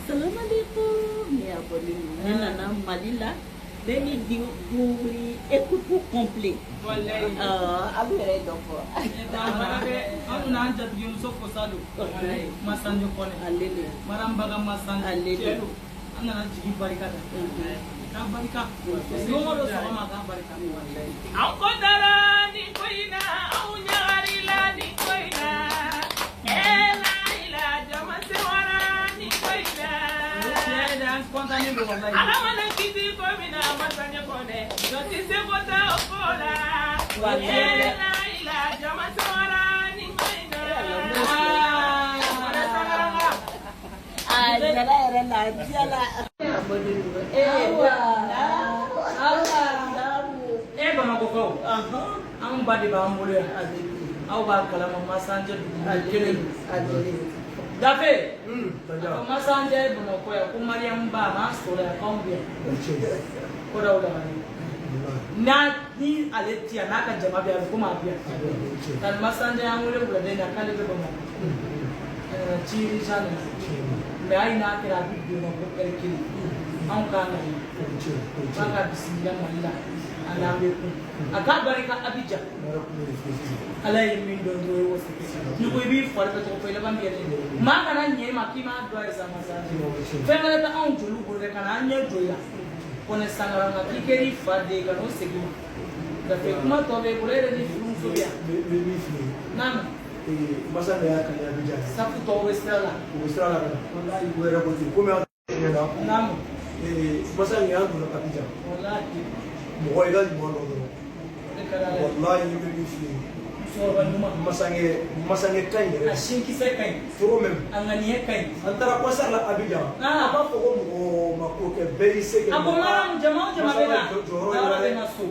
Salamaleykum ne abonné. Ne nana Mali la, ne ni dumuni équipe complet. Wallahi. Aw yɛrɛ ye dɔ fɔ. An n'an jatigimuso kosa don. Masanje Kɔnɛ. Ale de. Madame Baga Masanje. Ale de. Cɛ don. An nana jigi barika da. K'a barika. Don o don sɔgɔma k'a barika. An kɔntara nin ko in na, anw ɲagarila nin ko in na. Ela jama sewara nin ko in na. Tiɲɛ de, an kɔntannen don wallahi. Ala mana kisi ko min na, Masanje Kɔnɛ, jɔn tɛ se ko ta o ko la. Ela jama sewara nin ko in na. Ah, Sangaranga. A nana yɛrɛ la diya la. Abonné. Awa. Awa. E Bamakɔkaw, anw ba de b'an bolo yan. Aw b'a kalama Masanje dugu kelen don. Dafe. Ko Masanje ye Bamakɔ yan, ko Mariam ba a m'an sɔrɔ yan k'anw bɛ yan. Ko daw lagare. N'a ni ale ti yan, n'a ka jama bɛ yan, a bɛ komi a bɛ yan. Tani Masanje y'an wele wulada in na k'ale bɛ Bamakɔ. A nana ci urgent de la. Mais hali n'a kɛra a bɛ don ka bɔ heure kelen. Anw kan ka ye. K'a ka bisimila Mali la. A n'an bɛ kun. A k'a barika Abidjan. Ala ye min dɔn dɔrɔn, o ye wasa kɛ. N'i ko i b'i fari bɛɛ tɔgɔ fɔ, i laban bɛ yɛlɛ. Maa kana ɲɛ i ma k'i m'a dɔn a ye sa Masanje. Fɛn wɛrɛ tɛ anw joliw bolo dɛ, ka na an ɲɛ jɔ i la. Kɔnɛ Sangaranga k'i kɛr'i fa den ye, ka n'o segin ma. Dafe, kuma tɔ bɛ e bolo, e yɛrɛ ni furumuso bɛ yan. N bɛ min f'i ye. Naamu. Masa de y'a kanu Abidjan. Safu tɔw bɛ sira la. U bɛ sira la ka na. Walahi. U yɛrɛ ko ten komi an ɲɛna. Naamu. Masa in y'an donna Abidjan. Walahi. Mɔgɔ i ka ɲuman dɔn dɔrɔn. O de ka d'Ala ye. Walahi, n bɛ min f'i ye. Musokɔrɔba ɲuman. Masankɛ, masankɛ ka ɲi yɛrɛ. A sinkisɛ ka ɲi. Trop même. A ŋaniya ka ɲi. An taara concert la Abidjan. Ah. A b'a fɔ ko mɔgɔ ma ko kɛ, bɛɛ y'i se kɛ. A ko Mariam, jama o jama bɛ na. Jɔyɔrɔ Dawuda yɛrɛ bɛ na so.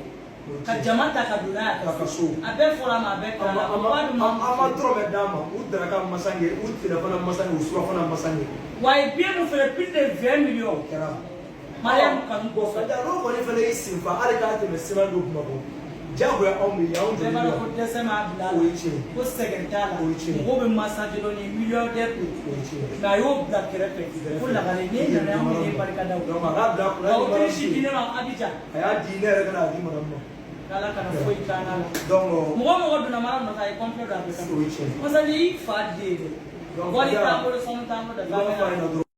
Ka jama ta ka don n'a ye a ka so. A bɛɛ fɔra a ma, a bɛɛ An kɛra ma a la. O b'a dun an ma dɔrɔmɛ d'a ma. U daraka masange, u tilelafana masange, u surafana masange. Wa a ye billet mun feere, plus de 20 millions. O kɛra. Mariam kanu kɔfɛ. Ka n'o kɔni fana y'i senfa hali k'a tɛmɛ sira don Bamakɔ. Diyagoya anw bɛ yen, anw Bɛɛ joli b'a bɛ dɔn ko yan. dɛsɛ m'a bila a O ye la. tiɲɛ ye. Ko sɛgɛn t'a la. O ye tiɲɛ ye. Mɔgɔw bɛ Masanje dɔn ni milliardaire don. O ye tiɲɛ ye. Mais a y'o bila kɛrɛfɛ. Ko lagare n'e nana yan, anw de ye barika da o. Donc a k'a bila kunna. Ka autriche di ne ma Abidjan. A y'a di ne yɛrɛ ka n'a di madame ma. K'Ala kana foyi k'an na la. Donc Mɔgɔ o mɔgɔ donna Mariam nɔfɛ, a ye complet don a bɛɛ o kama. ye tiɲɛ ye. Masanje y'i fa den ye dɛ. Donc Wari ja, t'an bolo, sanu t'an bolo, i b'a fɔ a ɲɛna dɔrɔn.